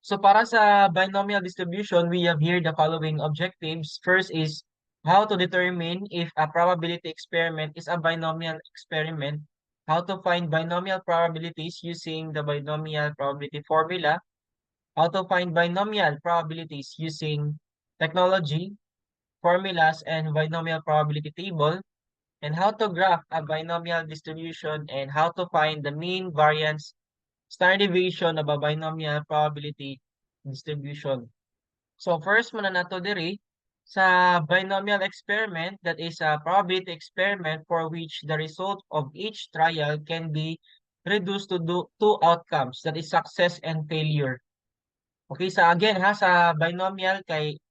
So para sa binomial distribution, we have here the following objectives. First is how to determine if a probability experiment is a binomial experiment, how to find binomial probabilities using the binomial probability formula, how to find binomial probabilities using technology, formulas, and binomial probability table, and how to graph a binomial distribution, and how to find the mean, variance, standard deviation of a binomial probability distribution. So first muna nato diri sa binomial experiment, that is a probability experiment for which the result of each trial can be reduced to do two outcomes, that is, success and failure. Okay, sa again ha, sa binomial kay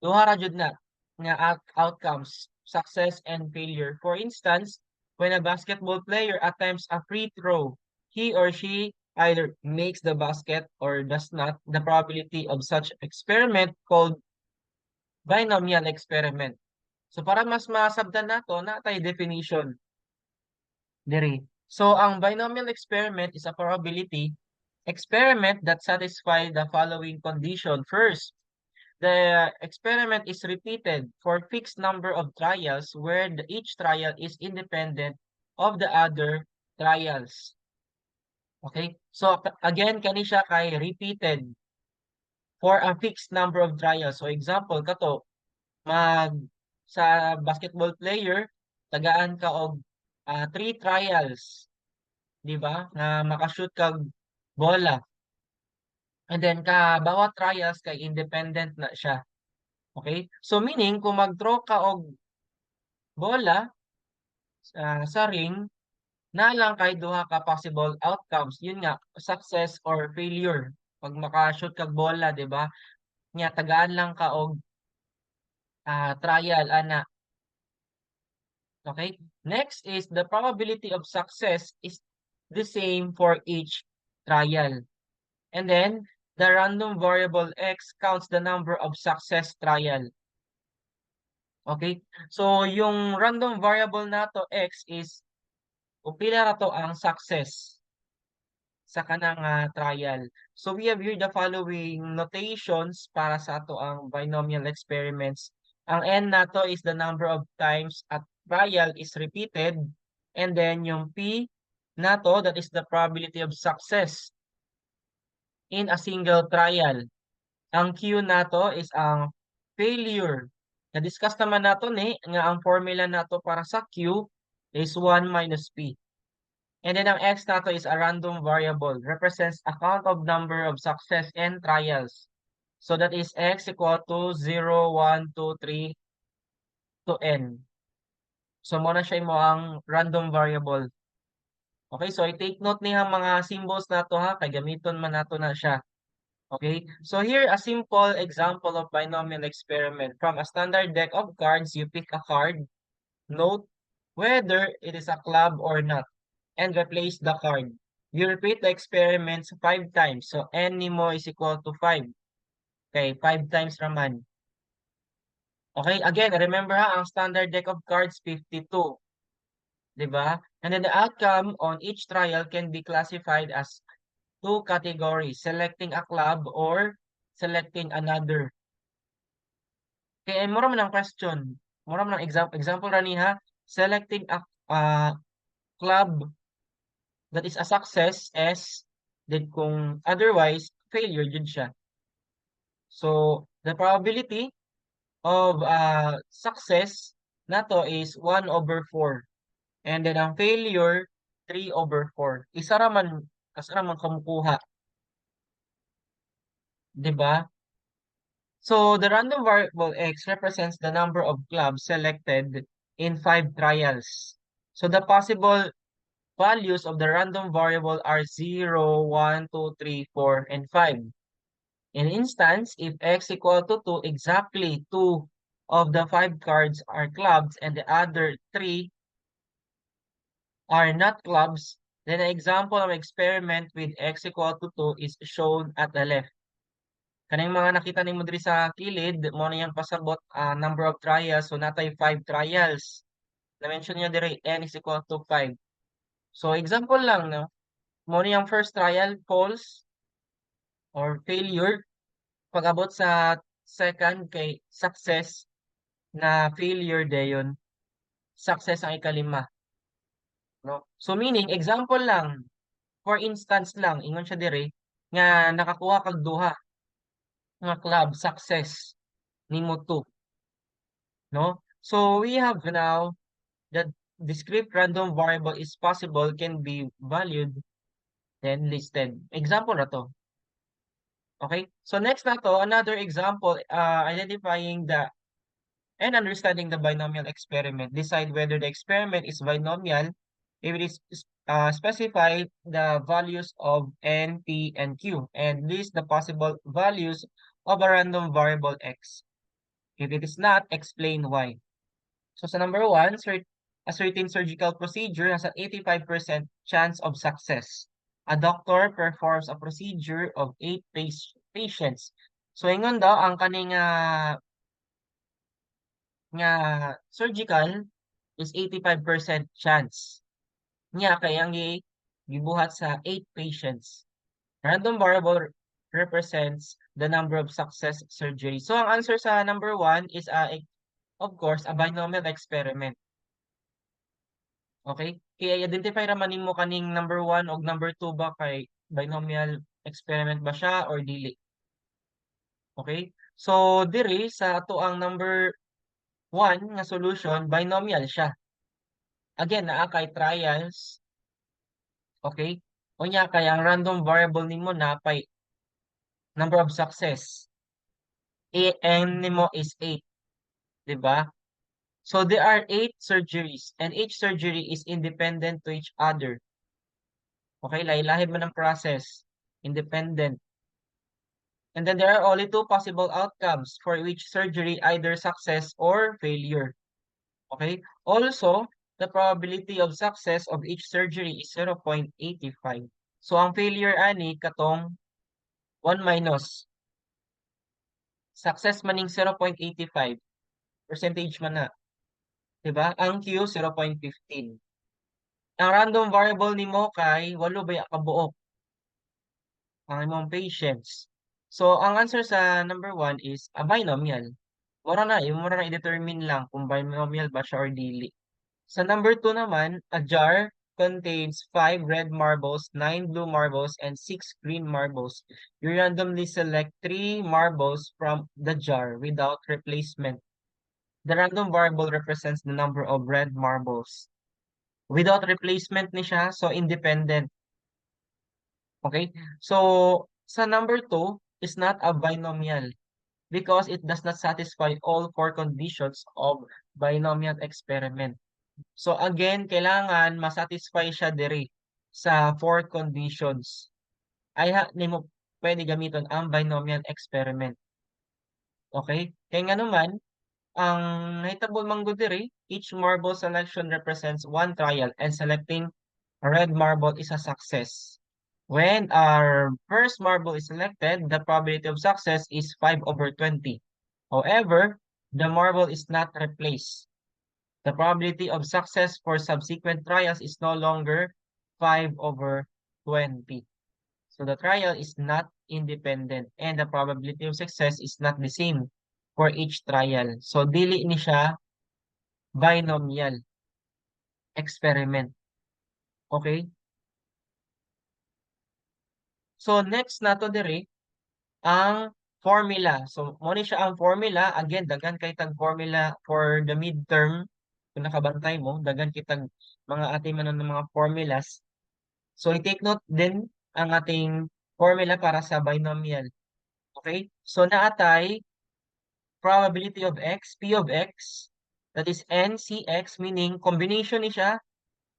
duha ra jud na nga outcomes, success and failure. For instance, when a basketball player attempts a free throw, he or she either makes the basket or does not. The probability of such experiment called binomial experiment. So para mas masabtan nato, naa tay definition diri. So ang binomial experiment is a probability experiment that satisfy the following condition. First, the experiment is repeated for fixed number of trials where each trial is independent of the other trials. Okay? So again, kani siya kay repeated for a fixed number of trials. So example kato mag sa basketball player, tagaan ka og three trials, di ba? Nga makashoot kag bola. And then ka bawat trials kay independent na siya. Okay? So meaning kung mag-throw ka og bola sa ring, naa lang kay duha ka possible outcomes. Yun nga, success or failure. Pag maka-shoot kag bola, di ba? Nya tagaan lang ka og trial ana. Okay? Next is the probability of success is the same for each trial. And then the random variable x counts the number of success trial. Okay? So yung random variable nato x is kung pila ra to ang success sa kanang trial. So we have here the following notations para sa ato ang binomial experiments. Ang n nato is the number of times a trial is repeated, and then yung p nato, that is the probability of success in a single trial. Ang q nato is ang failure. Na-discuss naman nato ni nga ang formula nato para sa q is 1 minus p. And then ang x nato is a random variable, represents a count of number of success and trials. So that is x equal to 0, 1, 2, 3 to n. So mao na siya imo ang random variable. Okay, so i-take note niya mga symbols nato ha, kay gamiton man nato na siya. Okay, so here a simple example of binomial experiment. From a standard deck of cards, you pick a card, note whether it is a club or not, and replace the card. You repeat the experiments five times. So n nimo is equal to 5. Okay, 5 times raman. Okay, again, remember ha, ang standard deck of cards 52. 'Di ba? And then the outcome on each trial can be classified as two categories, selecting a club or selecting another. Kaya mura man ang question. Mura man ang example ra ni ha, selecting a club, that is a success S, then kung otherwise, failure jud siya. So the probability of success nato is 1 over 4. And then ang failure, 3 over 4. Isa ra man, asa ra man ka mukuha. 'Di ba? So the random variable x represents the number of clubs selected in five trials. So the possible values of the random variable are 0, 1, 2, 3, 4, and 5. In instance, if x equal to 2, exactly 2 of the 5 cards are clubs and the other 3 are not clubs, then an example of experiment with x equal to 2 is shown at the left. Kaning mga nakita nimo diri sa kilid, mao na yang pasabot number of trials. So naa tay 5 trials. Na-mention niya diri n is equal to 5. So example lang, no. Mao ni ang first trial false. Or failure. Pag-abot sa second kay success na failure dayon, success ang ikalima. No? So meaning, example lang, for instance lang, ingon siya diri nga nakakuha kag duha nga club, success nimo 2. No? So we have now that discrete random variable is possible can be valued then listed. Example na to. Okay? So next na to, another example, identifying the and understanding the binomial experiment. Decide whether the experiment is binomial if it is specify the values of n, p, and q, and list the possible values of a random variable x. If it is not, explain why. So sa number one, a certain surgical procedure has an 85% chance of success. A doctor performs a procedure of 8 patients. So ingon daw ang kaning nga surgical is 85% chance. Nya kay ang gibuhat sa 8 patients. Random variable represents the number of success surgery. So ang answer sa number 1 is of course, a binomial experiment. Okay? Kaya identify ra man nimo kaning number 1 og number 2 ba kay binomial experiment ba siya or dili. Okay? So diri sa ato ang number 1 nga solution, binomial siya. Again, naa kay trials. Okay? Unya kay ang random variable nimo napay number of success. A n nimo is 8. 'Di ba? So there are 8 surgeries and each surgery is independent to each other. Okay, lahi-lahi man ang process. Independent. And then there are only two possible outcomes for each surgery, either success or failure. Okay? Also, the probability of success of each surgery is 0.85. So, ang failure ani katong 1 minus success maning 0.85, percentage man na. 'Di ba? Ang Q, 0.15. Ang random variable nimo kay walo ba kabuok ang imong patients. So, ang answer sa number 1 is a binomial. Mura na, imo ra na i-determine lang kung binomial ba siya or dili. Sa number 2 naman, a jar contains 5 red marbles, 9 blue marbles, and 6 green marbles. You randomly select 3 marbles from the jar without replacement. The random variable represents the number of red marbles. Without replacement ni siya, so independent. Okay? So, sa number 2 is not a binomial because it does not satisfy all four conditions of binomial experiment. So again, kailangan masatisfy siya diri sa four conditions. Ayha nimo pwede gamiton ang binomial experiment. Okay? Kay nga naman, ang nahitabo man gud diri, each marble selection represents one trial and selecting a red marble is a success. When our first marble is selected, the probability of success is 5 over 20. However, the marble is not replaced. The probability of success for subsequent trials is no longer 5 over 20. So the trial is not independent and the probability of success is not the same for each trial. So dili ni siya binomial experiment. Okay? So next nato diri ang formula. So mo ni siya ang formula. Again, daghan kay tag formula for the midterm. Kung nakabantay mo, daghan kitag mga ating man ng mga formulas. So i-take note din ang ating formula para sa binomial. Okay? So naatay probability of x, p of x, that is NCX, meaning combination ni siya,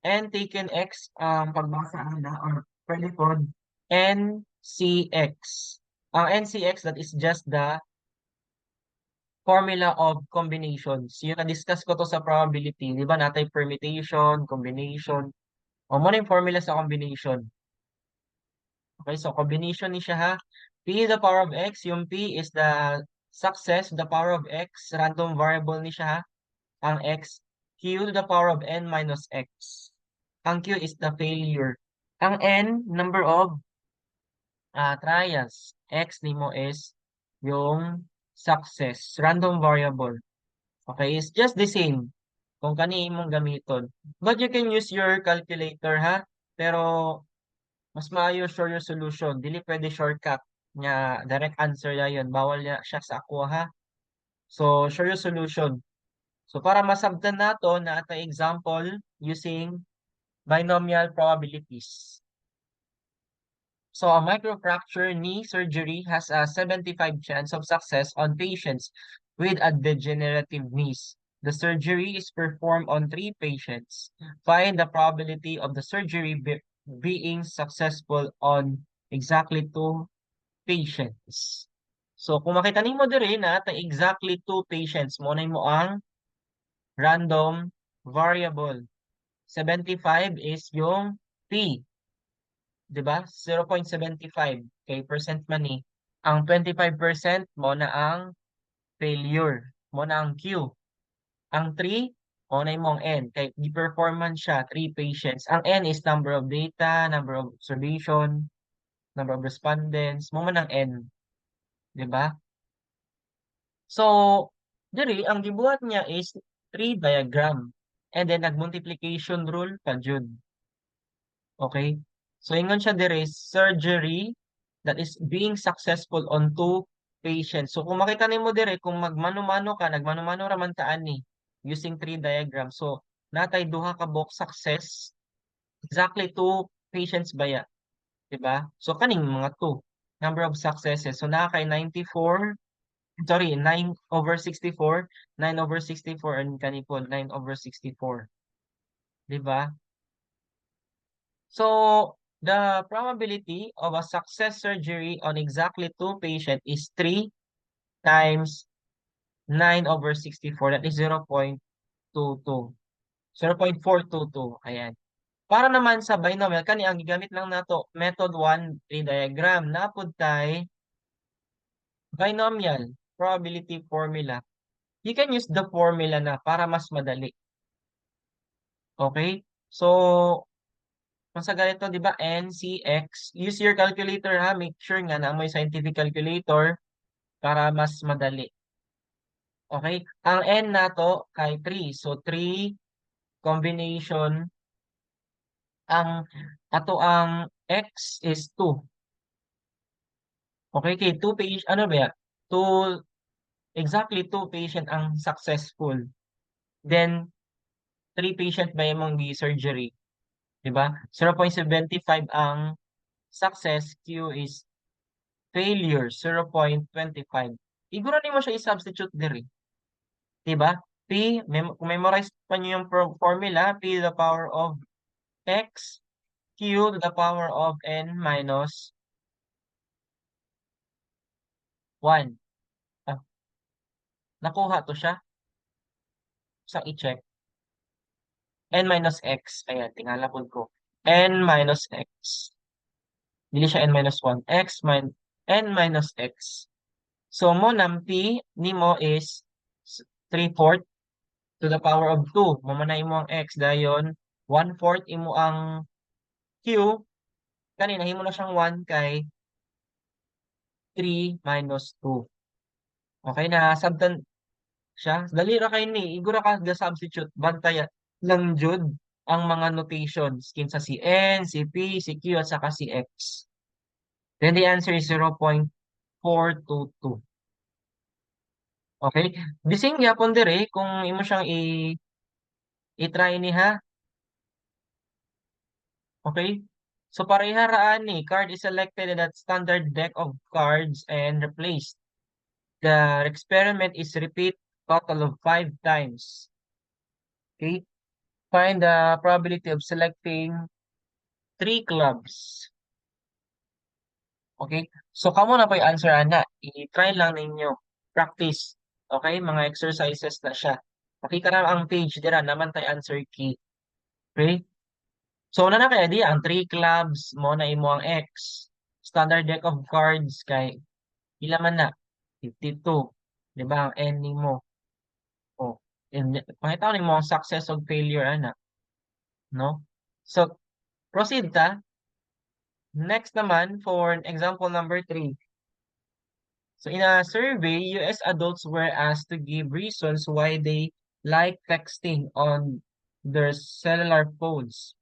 n taken x, ang pagbasa ana or pwede pod NCX. Ang NCX, that is just the formula of combinations. Yung na-discuss ko to sa probability, di ba? Natay permutation, combination. O mo na yung formula sa combination. Okay, so combination ni siya ha. P the power of x, yung P is the success, the power of x, random variable ni siya ha. Ang x, Q to the power of n minus x. Ang Q is the failure. Ang n, number of trials. X nimo is yung success, random variable. Okay, it's just the same kung kani imong gamiton. But you can use your calculator, ha. Pero mas maayo show your solution. Dili pwede shortcut nga direct answer dayon. Bawal ya siya sa ako, ha. So show your solution. So para masabtan nato na atay example using binomial probabilities. So a microfracture knee surgery has a 75 chance of success on patients with a degenerative knees. The surgery is performed on three patients. Find the probability of the surgery being successful on exactly two patients. So kung makita nimo diri na ta exactly two patients, mo na mo ang random variable. 75 is yung P. 'Di ba? 0.75 kay percent man ni. Ang 25% mo na ang failure, mo na ang Q. Ang 3 mo na imong N kay gi-perform man siya, 3 patients. Ang N is number of data, number of observation, number of respondents, mo man ang N. 'Di ba? So, diri ang gibuhat niya is tree diagram and then nag-multiplication rule pa jud. Okay? So ingon siya diri, surgery that is being successful on two patients. So kung makita nimo diri, kung magmano-mano ka, nagmano-mano ra man ta ani using tree diagram. So natay duha ka buok success, exactly two patients baya, 'di ba? So kaning mga 2 number of successes. So naa kay 94, sorry, 9 over 64, 9 over 64, and kani pod 9 over 64. 'Di ba? So the probability of a success surgery on exactly two patient is 3 times 9 over 64. That is 0.22. 0.422. Ayan. Para naman sa binomial, kani ang gigamit lang nato, method 1, tree diagram. Napud tay binomial probability formula. You can use the formula na para mas madali. Okay? So, kung sa ganito, di ba, N, C, X, use your calculator, ha. Make sure nga na may scientific calculator para mas madali. Okay? Ang N nato kay 3. So, 3 combination ang ato ang X is 2. Okay, kay 2 patient, ano ba yan? 2, exactly 2 patient ang successful. Then, 3 patient ba yung surgery? Diba? 0.75 ang success, Q is failure, 0.25. Iguro nimo siya i-substitute diri. Diba? P, kung memorize pa niyo yung formula, P to the power of X, Q to the power of N minus 1. Ah, nakuha to siya. Sa i-check. N minus X. Ayan, tingala po ko. N minus X. Dili siya N minus 1. X min N minus X. So, mo nang P nimo is 3/4 to the power of 2. Mo man na imo ang X dayon 1/4 imo ang Q. Kani nahimo na siyang 1 kay 3 minus 2. Okay na sabtan siya. Dali ra kay ni, igura ka ga substitute, bantay lang jud ang mga notations kinsa si N, si P, si Q at saka si X. Then the answer is 0.422. Okay? Bising gyapon diri kung imo siyang i-try ni, ha. Okay? So pareha ra ani, card is selected in that standard deck of cards and replaced. The experiment is repeat total of 5 times. Okay? Find the probability of selecting 3 clubs. Okay? So kamo na po yung answer ana. I-try lang ninyo. Practice. Okay? Mga exercises na siya. Makita na ang page dira naman tay answer key. Okay? So una na kay di ang 3 clubs mo na imo ang X. Standard deck of cards kay ila man na 52. Di ba ang N nimo? Oh, and pakita nimo ang success o failure ana. No? So proceed ta. Next naman for example number 3. So in a survey, US adults were asked to give reasons why they like texting on their cellular phones.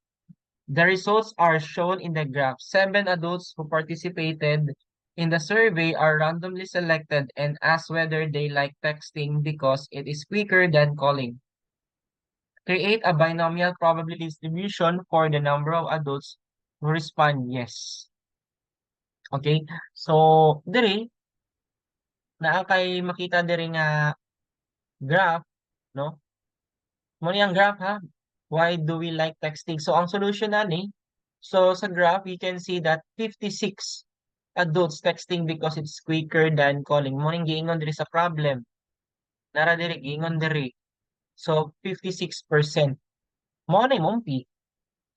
The results are shown in the graph. Seven adults who participated in the survey are randomly selected and asked whether they like texting because it is quicker than calling. Create a binomial probability distribution for the number of adults who respond yes. Okay? So, diri, naa kay makita diri nga graph, no? Mao ni ang graph ha. Why do we like texting? So, ang solution ani, so sa graph, we can see that 56 adults texting because it's quicker than calling. Mao ning giingon diri sa problem. Nara diri, giingon diri. So, 56%. Mao na imong P.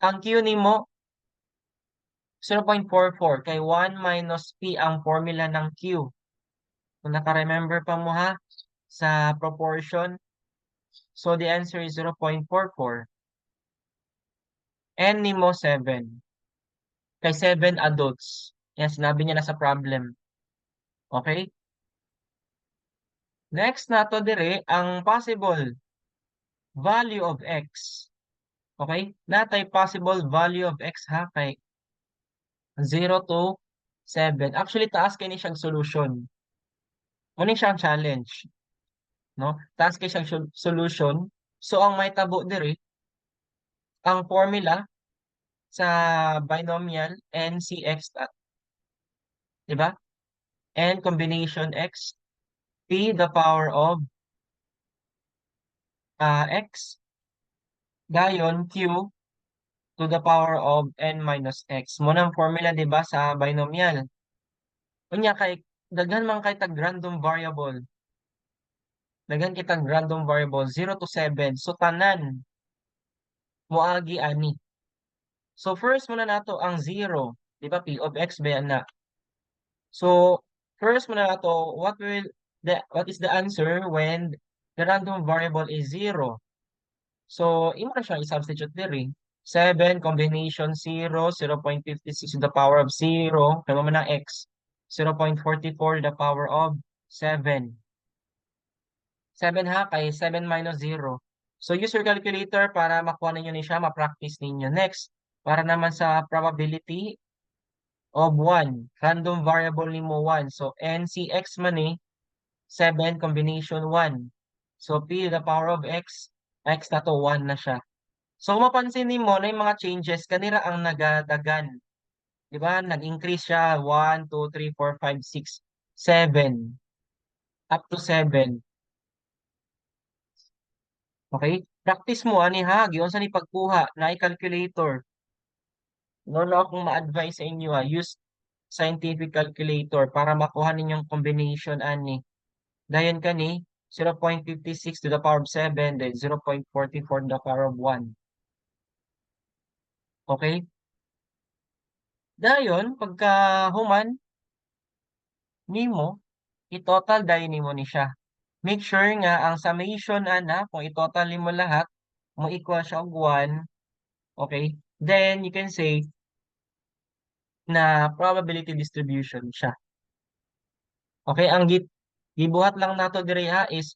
Ang Q nimo 0.44 kay 1 minus P ang formula ng Q. Kung naka-remember pa mo ha sa proportion. So the answer is 0.44. N nimo 7. Kay 7 adults. Yan, sinabi niya na sa problem. Okay? Next nato dire ang possible value of x. Okay? Natay possible value of x ha kay 0 to 7. Actually, taas kay ni siyang solution. Mao ni siyang challenge. No? Taas kay siyang solution. So, ang may tabo diri, ang formula sa binomial NCX, diba? N combination X, P the power of X, dayon Q to the power of N minus X. Mao nang formula, di ba, sa binomial. Unya kay daghan man kay tag random variable. Daghan kitang random variable 0 to 7. So tanan moagi ani. So first muna nato ang 0, di ba, P of X ba yan na? So first muna nato, what is the answer when the random variable is 0? So imo na siya i-substitute diri. 7 combination 0, 0.56 to the power of 0, kay man na x, 0.44 to the power of 7. 7 ha, kay 7 minus 0. So use your calculator para makuha ninyo ni siya, ma-practice ninyo. Next, para naman sa probability of 1, random variable nimo 1. So NCX man ni 7 combination 1. So P to the power of X, X na to 1 na siya. So kung mapansin nimo na yung mga changes kanira ang nagadagan. Di ba? Nag-increase siya 1, 2, 3, 4, 5, 6, 7. Up to 7. Okay? Practice mo ani ha, giunsa ni pagkuha na calculator. No, no akong ma-advise sa inyo ha, use scientific calculator para makuha ninyong combination ani. Dayon kani 0.56 to the power of 7, then 0.44 to the power of 1. Okay? Dayon pagka human nimo, i-total dayon nimo ni siya. Make sure nga ang summation ana, kung i-total nimo lahat, mo equal siya og 1. Okay? Then you can say na probability distribution siya. Okay, ang gibuhat lang nato diri ha is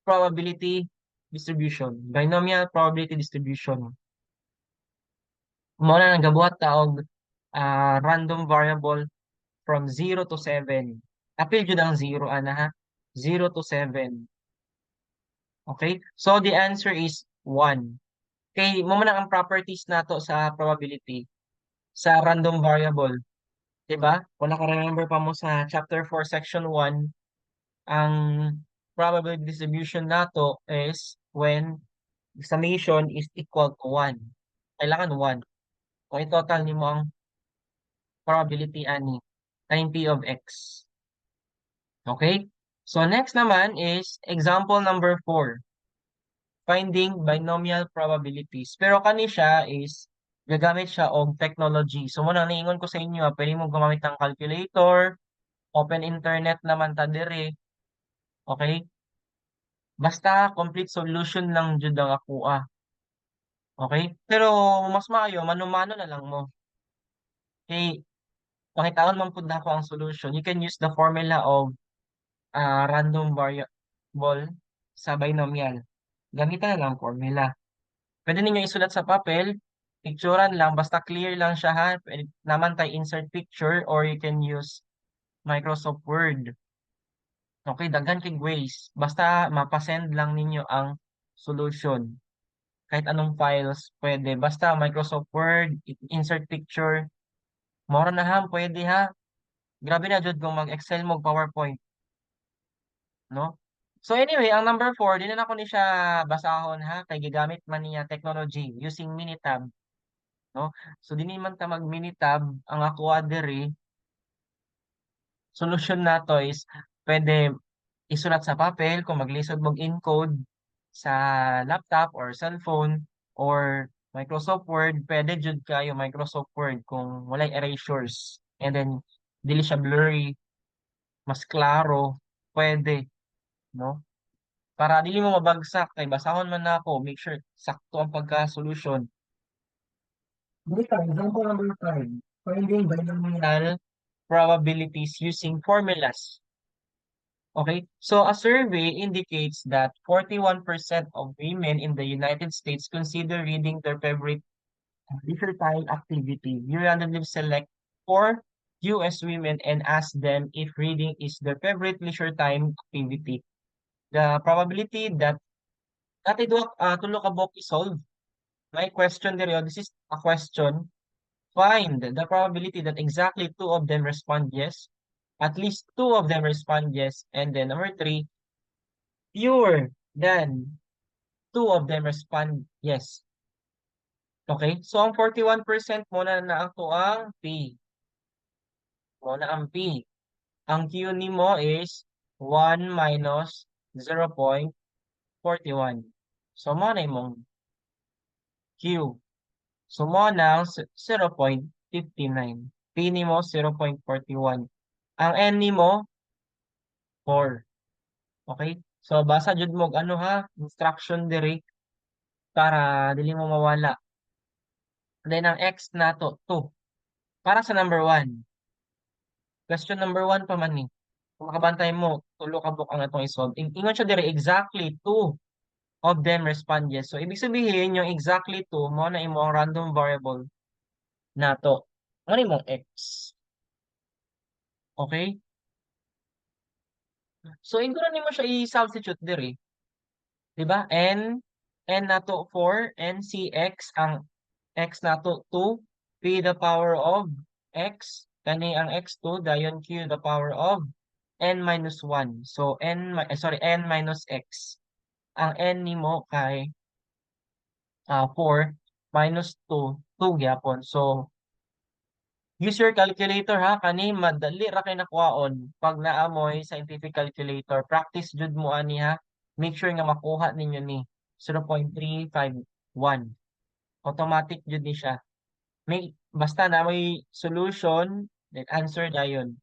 probability distribution, binomial probability distribution. Mao na nagabuhat ta og random variable from 0 to 7. Apil jud ang 0 ana ha. 0 to 7. Okay? So the answer is 1. Kay mao man ang properties nato sa probability sa random variable. 'Di ba? Kung naka-remember pa mo sa chapter 4 section 1, ang probability distribution nato is when summation is equal to 1. Kailangan 1. Kung i-total nimo ang probability ani time p of x. Okay? So next naman is example number 4. Finding binomial probabilities. Pero kani siya is gagamit siya og technology. So mao nang niingon ko sa inyo, ah, pwede mo gumamit ng calculator, open internet naman ta diri. Okay? Basta complete solution lang jud ang akoa. Okay? Pero mas maayo manumano na lang mo. Kay Pakitaon man pud nako ang solution. You can use the formula of random variable sa binomial. Gamitan na lang formula. Pwede ninyo isulat sa papel, picturean lang, basta clear lang siya ha. Pwede naman tayo insert picture or you can use Microsoft Word. Okay, daghan kay ways. Basta mapasend lang ninyo ang solution. Kahit anong files pwede. Basta Microsoft Word, insert picture. Mora na ha, pwede ha. Grabe na jud kung mag-Excel mo, PowerPoint. No? So anyway, ang number 4, di na nako ni siya basahon ha, kay gigamit man niya technology using Minitab. No? So dinhi man ta mag Minitab, ang ako diri solution nato is pwede isulat sa papel kung maglisod mog encode sa laptop or cellphone or Microsoft Word, pwede jud kayo Microsoft Word kung walay erasures and then dili siya blurry, mas klaro, pwede, no? Para dili mo mabagsak kay basahon man nako, make sure sakto ang pagka-solution. Dito, example number 5, finding binomial probabilities using formulas. Okay, so a survey indicates that 41% of women in the United States consider reading their favorite leisure time activity. You randomly select four US women and ask them if reading is their favorite leisure time activity. The probability that Ate duha tulo ka buok i-solve. May question diri, oh, this is a question. Find the probability that exactly two of them respond yes, at least two of them respond yes, and then number three, fewer than two of them respond yes. Okay? So, ang 41% mao na ako ang P. Mao na ang P. Ang Q nimo is 1 minus 0.41. So, mao na imong Q. So, mao na ang 0.59. P nimo 0.41. Ang N nimo 4. Okay? So, basa jud mo og ano ha, instruction diri para dili mo mawala. Then ang X nato 2. Para sa number 1. Question number 1 pa man ni. Kung makabantay mo, tulo ka buok ang atong i-solve. Ingon siya diri, exactly 2 of them respond yes. So, ibig sabihin, yung exactly 2, mao na imo ang random variable nato. Mao na imong X. Okay? So, ingon na nimo siya i-substitute diri. Di ba? N, N nato 4, N C X, ang X nato 2, P the power of X, kani ang X2, dayon Q the power of N minus 1. So, N, eh, sorry, N minus X. Ang N nimo kay 4 minus 2, 2 gyapon. So, use your calculator ha, kani madali ra kay nakuhaon pag naa moy scientific calculator. Practice jud mo ani ha. Make sure nga makuha ninyo ni 0.351. Automatic jud ni siya. May basta na may solution, then answer dayon.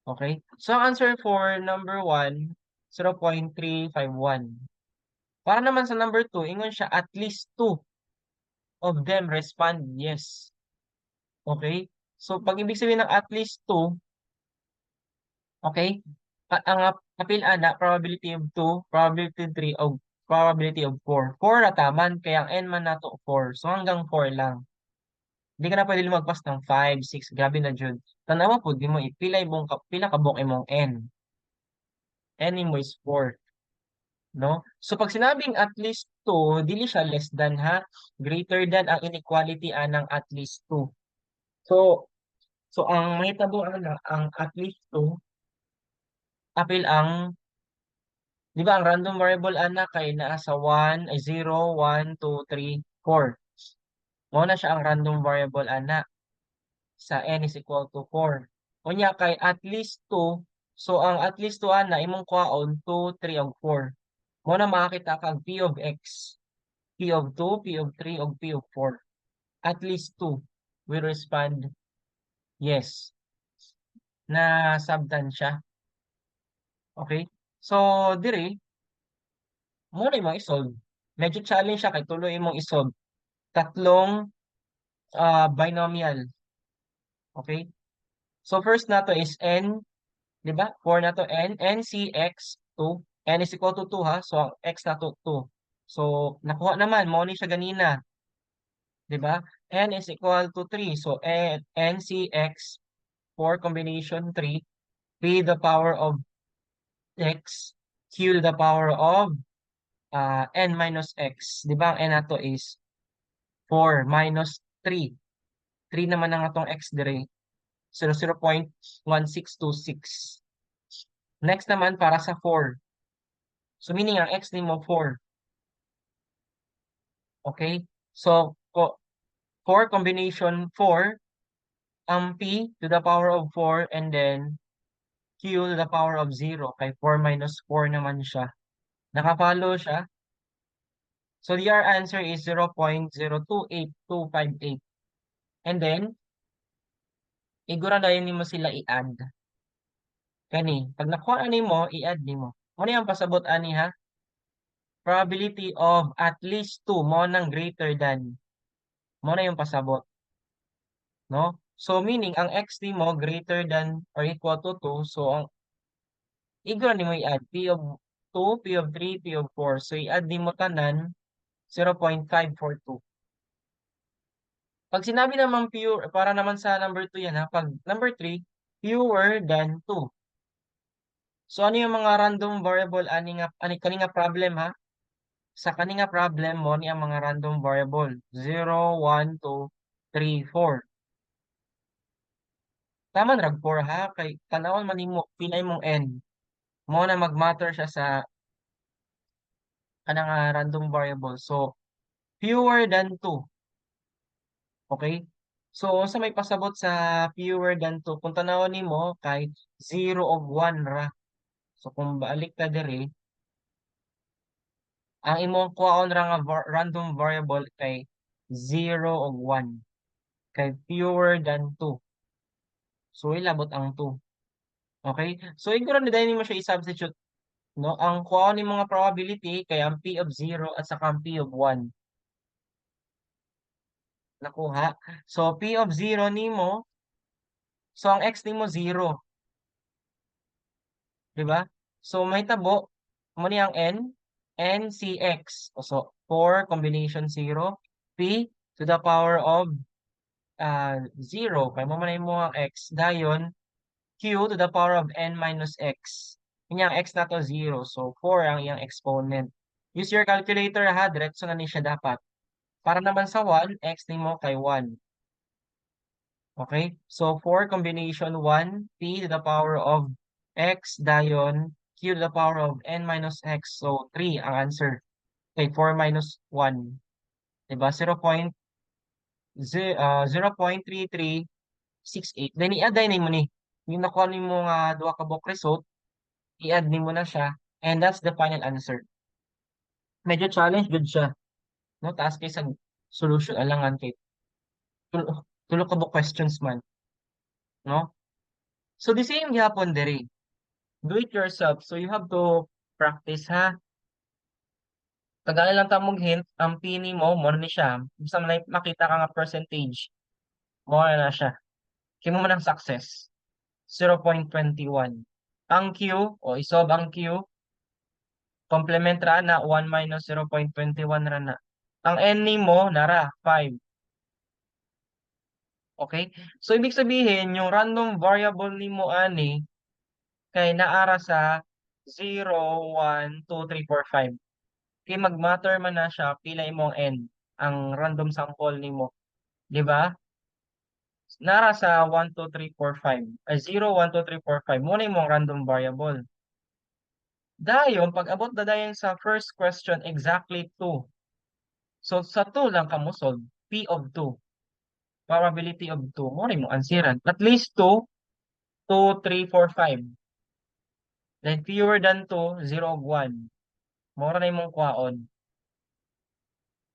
Okay? So ang answer for number 1, 0.351. Para naman sa number 2, ingon siya at least 2 of them respond yes. Okay? So pag ibig sabihin ng at least 2, okay? Ang apil ana, probability of 2, probability of 3, o probability of 4. 4 ra taman, kaya ang n man nato 4. So hanggang 4 lang. Hindi ka na pwede lumagpas ng 5, 6, grabe na jud. Tanawa pud nimo pila imong pila ka buok imong n. N nimo is 4. No? So pag sinabing at least 2, dili siya less than ha, greater than ang inequality anang at least 2. So ang mahitabo ana, ang at least 2 apil ang, di ba ang random variable ana kay naa sa 1 ay 0, 1, 2, 3, 4. Mao na siya ang random variable ana sa n is equal to 4. Unya kay at least 2, so ang at least 2 ana imong kuhaon 2, 3 ug 4. Mao na makakita kag p of x. P of 2, p of 3 ug p of 4. At least 2 will respond yes. Na sabtan siya. Okay? So diri mao na imong i-solve. Medyo challenge siya kay tulo imong i-solve. Tatlong binomial. Okay? So first nato is n, di ba? 4 nato n, NCX 2, n is equal to 2 ha. So ang x nato 2. So nakuha naman mao ni siya ganina. Di ba? N is equal to 3. So n NCX 4 combination 3, p the power of x, q to the power of n minus x. Di ba ang n nato is 4 minus 3. 3 naman ang atong x dire. So 0.1626. Next naman para sa 4. So meaning ang x nimo 4. Okay? So 4 combination 4, ang p to the power of 4 and then q to the power of 0, kay 4 minus 4 naman siya. Naka-follow siya? So your answer is 0.028258. And then, igura dayon nimo sila i-add. Kani, pag nakuha na nimo, i-add nimo. Mao ni ang pasabot ani ha. Probability of at least 2, mao nang greater than. Mao na yung pasabot. No? So meaning ang x nimo greater than or equal to 2, so ang igura nimo i-add p of 2, p of 3, p of 4. So i-add nimo tanan, 0.542. Pag sinabi naman pure, para naman sa number 2 yan ha, pag number 3, fewer than 2. So ano yung mga random variable ani nga ani kani nga problem ha? Sa kani nga problem mao ni ang mga random variable 0, 1, 2, 3, 4. Tama na rag 4 ha, kay tan-awon man nimo pila imong n. Mao na mag-matter siya sa kanang random variable. So fewer than 2. Okay? So unsa may pasabot sa fewer than 2? Kung tan-awon nimo kay 0 ug 1 ra. So kung balik ta diri, ang imong kuhaon ra nga random variable kay 0 ug 1. Kay fewer than 2. So ilabot ang 2. Okay? So igura ni dayon nimo siya i-substitute, no? Ang kuhaon nimo nga probability kay ang p of 0 at saka ang p of 1. Nakuha? So p of 0 nimo, so ang x nimo 0. Di ba? So mahitabo mo ni ang n, NCX. So 4 combination 0, p to the power of 0 kay mao man imo ang x, dayon q to the power of n minus x. Inya ang x nato 0, so 4 ang iyang exponent. Use your calculator ha, diretso na ni siya dapat. Para naman sa 1, x nimo kay 1. Okay? So 4 combination 1, p to the power of x, dayon q to the power of n minus x. So 3 ang answer. Okay, 4 minus 1. Diba? 0.3368. Then i-add mo ni. Yung nakuha nimo nga duha ka buok result, i-add nimo na siya and that's the final answer. Medyo challenge gud siya. No, taas kay sa solution, alangan kay tulo ka buok questions man. No? So the same gyapon diri. Do it yourself. So you have to practice ha. Tagaan lang ta mong hint, ang P nimo mo ni siya. Basta may makita ka nga percentage, mo na siya. Kay mao man ang success. 0.21. Ang Q, o isolve ang Q, complement ra na 1 minus 0.21 ra na. Ang N nimo nara 5. Okay? So ibig sabihin yung random variable nimo ani kay naara sa 0, 1, 2, 3, 4, 5. Kay mag-matter man na siya pila imong n ang random sample nimo. Di ba? Nara sa 1, 2, 3, 4, 5. Ay, 0, 1, 2, 3, 4, 5. Mao na imong random variable. Dayon, pag abot na dayon sa first question, exactly 2. So, sa 2 lang ka mo solve. P of 2. Probability of 2. Mao na imong answeran. At least 2, 2, 3, 4, 5. Then, fewer than 2, 0 ug 1. Mao ra na imong kuhaon.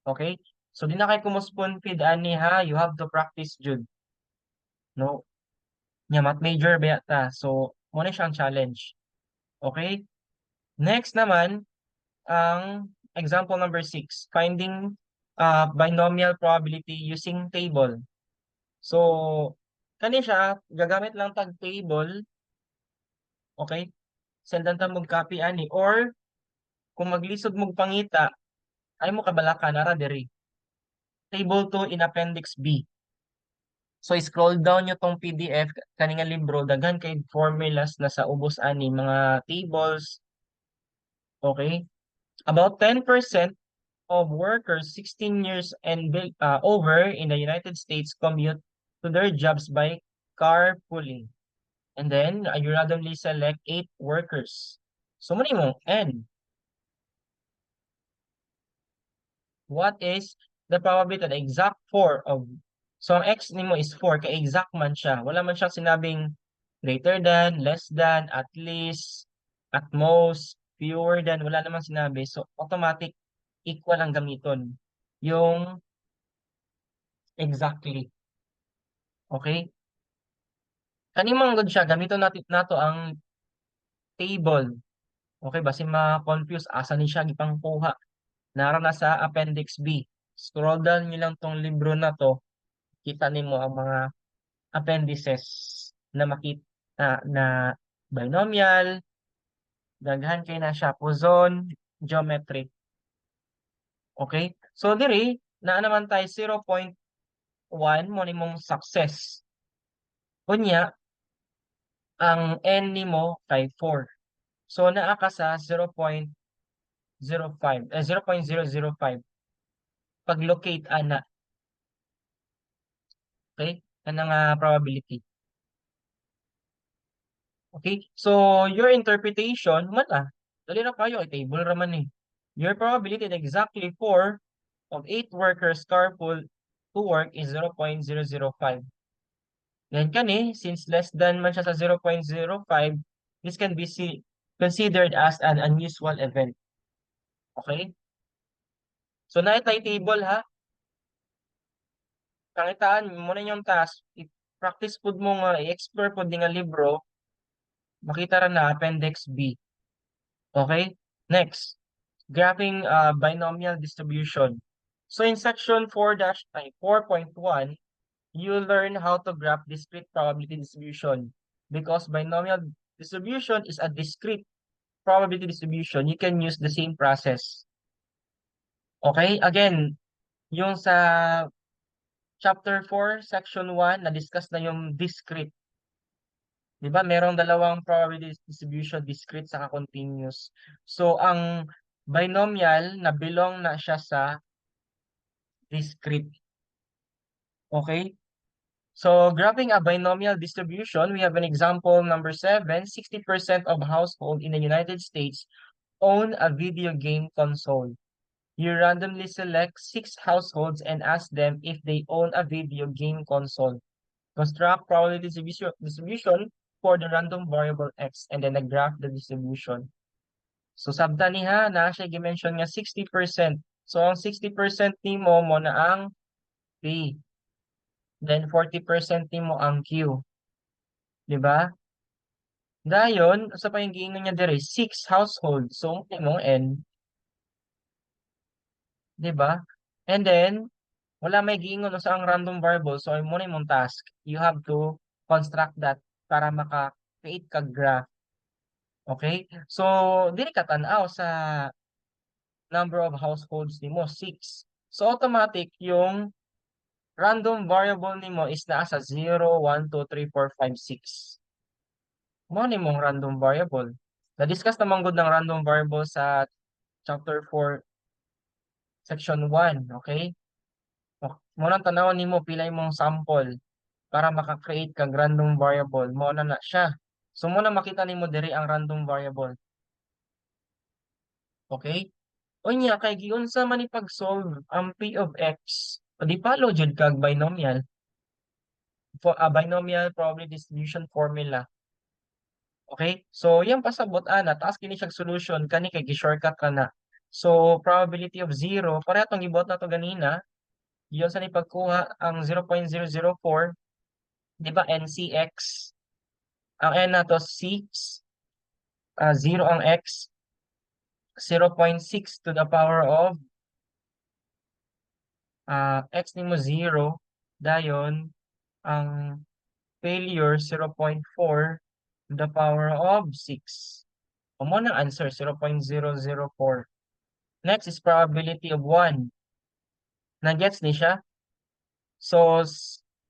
Okay? So, di na kay ko mo spoon feed ani ha. You have to practice jud. No? Nya math major ba ta? So, mao na siyang challenge. Okay? Next naman, ang example number 6, finding binomial probability using table. So, Kani siya, gagamit lang tag table. Okay? Sendan ta mog copy ani or kung maglisod mog pangita, ay mo kabalaka, nara diri. Table 2 in Appendix B. So scroll down nyo tong PDF kani nga libro, daghan kay formulas na sa ubos ani, mga tables. Okay? About 10% of workers 16 years and over in the United States commute to their jobs by carpooling. And then you randomly select 8 workers. So mao mo N. What is the probability that exact 4 of, so ang x nimo is 4 kay exact man siya. Wala man siyang sinabing greater than, less than, at least, at most, fewer than, wala namang sinabi. So automatic equal ang gamiton. Yung exactly. Okay? Kani man gud siya, gamiton natin nato ang table. Okay, basin ma-confuse asa ni siya gipangkuha. Nara na sa Appendix B. Scroll down niyo lang tong libro na to, kita nimo ang mga appendices na makita na binomial, daghan kay na siya, Poisson, geometric. Okay? So diri naa naman tayo 0.1 mo nimong success. Unya, ang n nimo kay 4. So naa ka sa 0.05, eh, 0.005 pag-locate ana. Okay? Kanang probability. Okay? So your interpretation man ah. Dali ra kayo, ay table ra man eh. Your probability that exactly 4 of 8 workers carpool to work is 0.005. Then kani, since less than man siya sa 0.05, this can be considered as an unusual event. Okay? So naa tay table ha. Pangitaan mo na inyong task, i-practice pud mo nga i-explore pud ni nga libro, makita ra na Appendix B. Okay? Next, graphing binomial distribution. So in section 4 dash ay 4.1, you learn how to graph discrete probability distribution. Because binomial distribution is a discrete probability distribution, you can use the same process. Okay? Again, yung sa chapter 4, section 1, na-discuss na yung discrete. 'Di ba? Merong dalawang probability distribution, discrete saka continuous. So ang binomial na belong na siya sa discrete. Okay? So graphing a binomial distribution, we have an example number 7, 60% of household in the United States own a video game console. You randomly select six households and ask them if they own a video game console. Construct probability distribution for the random variable x and then graph the distribution. So sabta ni ha, na siya gi-mention nga 60%. So ang 60% nimo mo na ang P. Then 40% nimo ang Q. Di ba? Dayon, sa pa yung giingon niya dire, six households. So imong N. Di ba? And then wala may giingon sa ang random variable. So mo na imong task. You have to construct that para maka-create ka graph. Okay? So dili ka tan-aw sa number of households nimo, 6. So automatic yung random variable nimo is naa sa 0, 1, 2, 3, 4, 5, 6. Mao ni mong random variable. Na-discuss naman gud ng random variable sa chapter 4 section 1, okay? Mo nang tan-awon nimo pila imong sample para maka-create kag random variable. Mao na na siya. So mo na makita nimo diri ang random variable. Okay? Unya kay giunsa man ni pag-solve ang p of x, o di follow jud kag binomial. For a binomial probability distribution formula. Okay? So yang pasabot ana, taas kini siyang solution kani kay gi-shortcut ra na. So probability of 0, pareha tong gibuhat nato ganina. Giunsa ni pagkuha ang 0.004, di ba, NCX? Ang n nato 6, 0 ang x, 0.6 to the power of x nimo 0, dayon ang Failure, 0.4 to the power of 6. Mao nang answer, 0.004. Next is probability of 1. Na-gets ni siya? So,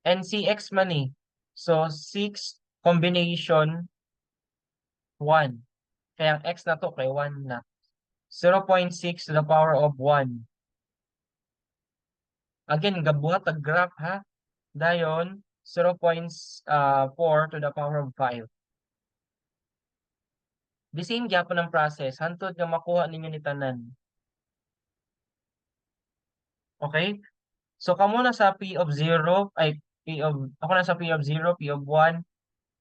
NCX man eh. So, 6 combination 1. Kaya ang x nato kay 1 na. 0.6 to the power of 1. Again, gabuhat tag graph ha. Dayon, 0.4 to the power of 5. The same gyapon ang process hantod nga makuha ninyo ni tanan. Okay? So kamo na sa P of 0 ay P of ako na sa P of 0, P of 1.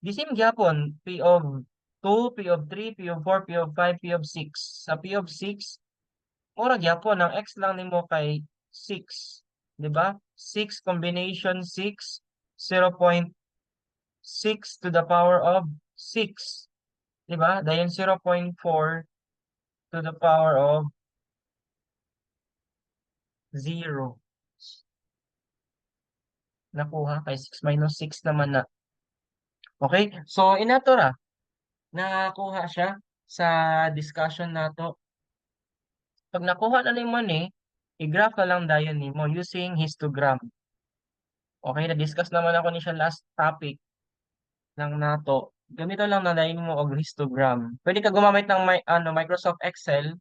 The same gyapon, P of 2, P of 3, P of 4, P of 5, P of 6. Sa P of 6, mura gyapon ang x lang nimo kay 6, 'di ba? 6 combination 6, 0.6 to the power of 6. 'Di ba? Dayon 0.4 to the power of 0. Nakuha kay 6 minus 6 naman na. Okay? So inato ra. Nakuha siya sa discussion nato. Pag nakuha na nimo ni, i-graph na lang dayon nimo using histogram. Okay, na-discuss naman ako ni siya last topic lang nato. Gamito lang na dayon mo og histogram. Pwede ka gumamit ng may, ano, Microsoft Excel.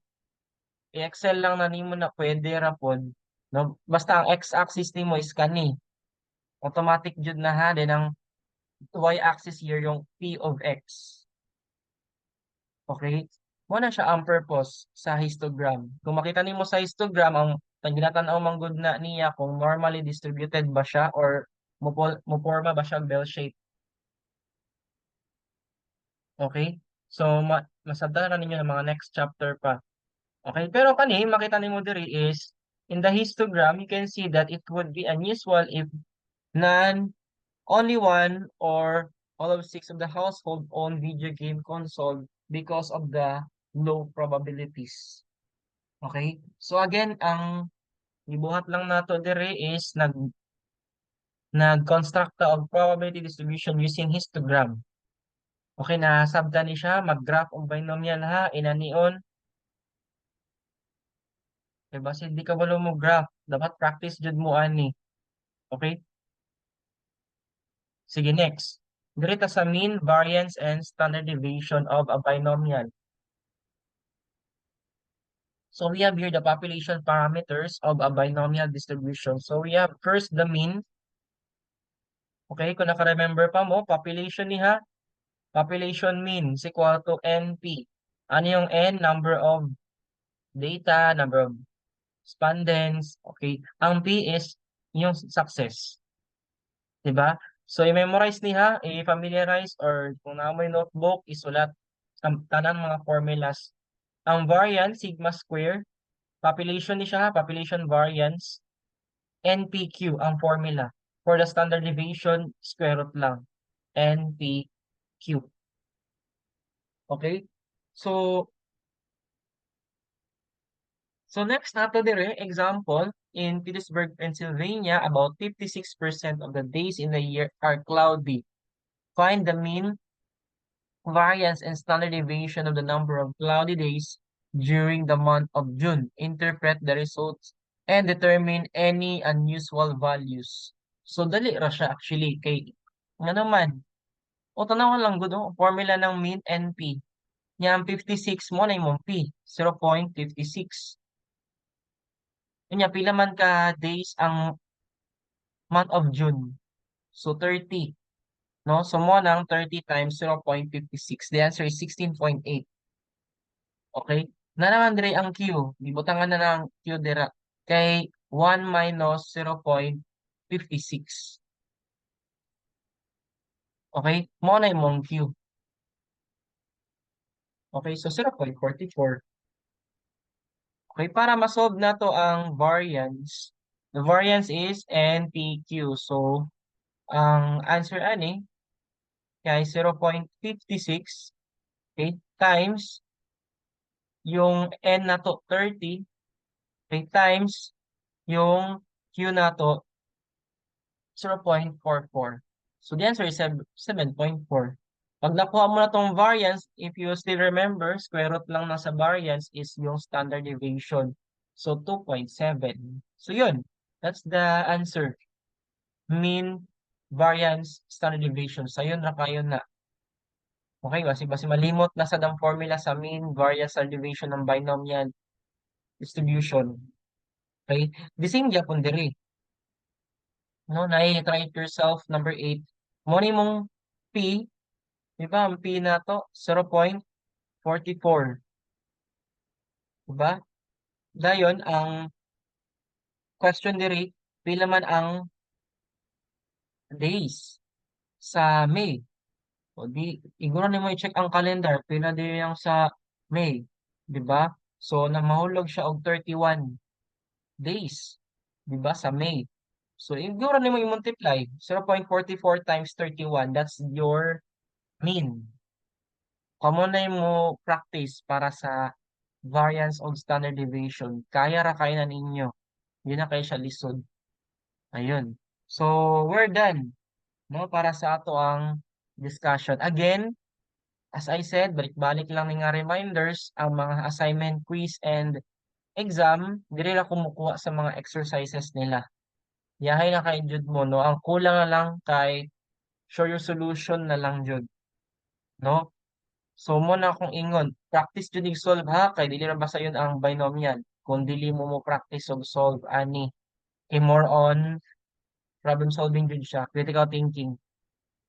I-Excel lang na nimo na, pwede ra pod. No? Basta ang x-axis nimo is kani. Automatic jud na ha, then ang y-axis here yung p of x. Okay? Mao na siya ang purpose sa histogram. Kung makita nimo sa histogram, ang ginatan-aw man gud na niya kung normally distributed ba siya or mo-porma ba siya bell shape. Okay? So masabtan na ninyo ng mga next chapter pa. Okay, pero kani makita nimo diri is in the histogram you can see that it would be unusual if none, only one or all of six of the household own video game console because of the low probabilities. Okay? So again, ang gibuhat lang nato diri is nag-construct ta og probability distribution using histogram. Okay, nasabtan ni siya mag-graph og binomial ha, inanion. Kay basin di kabalo mo graph, dapat practice jud mo ani. Okay? Sige, next. Diri ta sa mean, variance, and standard deviation of a binomial. So we have here the population parameters of a binomial distribution. So we have first the mean. Okay, kung naka-remember pa mo, population ni ha. Population mean is equal to NP. Ano yung N? Number of data, number of respondents. Okay. Ang P is yung success. Diba? So, i-memorize ni ha, i-familiarize or kung naa moy notebook, isulat ang tanan mga formulas. Ang variance, sigma square, population ni siya, population variance, NPQ ang formula. For the standard deviation, square root lang. NPQ. Okay? So next nato dire, example, in Pittsburgh, Pennsylvania, about 56% of the days in the year are cloudy. Find the mean, variance, and standard deviation of the number of cloudy days during the month of June. Interpret the results and determine any unusual values. So dali ra siya actually kay nga naman o tanawan lang gud oh, formula ng mean, NP. Nya ang 56 mao na imong P, 0.56. Unya pila man ka days ang month of June? So 30. No? So mao nang 30 times 0.56. The answer is 16.8. Okay? Na naman dire ang Q. Gibutangan na ng Q dira. Kay 1 minus 0.56. Okay? Mao na imong Q. Okay, so 0.44. Okay, para ma-solve nato ang variance, the variance is NPQ. So, ang answer ani kay 0.56, okay, times yung N nato 30, okay, times yung Q nato 0.44. So the answer is 7.4. Pag nakuha mo na tong variance, if you still remember, square root lang na sa variance is yung standard deviation. So 2.7. So yun, that's the answer. Mean, variance, standard deviation. Sayon ra kayo na. Okay, basi malimot na sad ang formula sa mean, variance, standard deviation ng binomial distribution. Okay, the same gyapon diri. No, na try it yourself, number 8. Mo ni mong P, di ba? Ang P nato 0.44. Diba? Dayon ang question diri, pila man ang days sa May? O di iguro nimo i-check ang calendar, pila diri ang sa May, di ba? So na mahulog siya og 31 days, di ba, sa May. So iguro nimo i-multiply 0.44 times 31, that's your mean. Kamo na mo practice para sa variance og standard deviation. Kaya ra kaayo na ninyo. Hindi na kayo siya lisod. Ayun. So, we're done, no, para sa ato ang discussion. Again, as I said, balik-balik lang ni nga reminders, ang mga assignment, quiz, and exam, diri ra kumukuha sa mga exercises nila. Yahay na kay jud mo, no? Ang kulang na lang kay show your solution na lang jud. No? So mo na akong ingon, practice jud ig solve ha, kay dili ra basta yun ang binomial. Kung dili mo mo practice og solve ani, kay more on problem solving jud siya, critical thinking.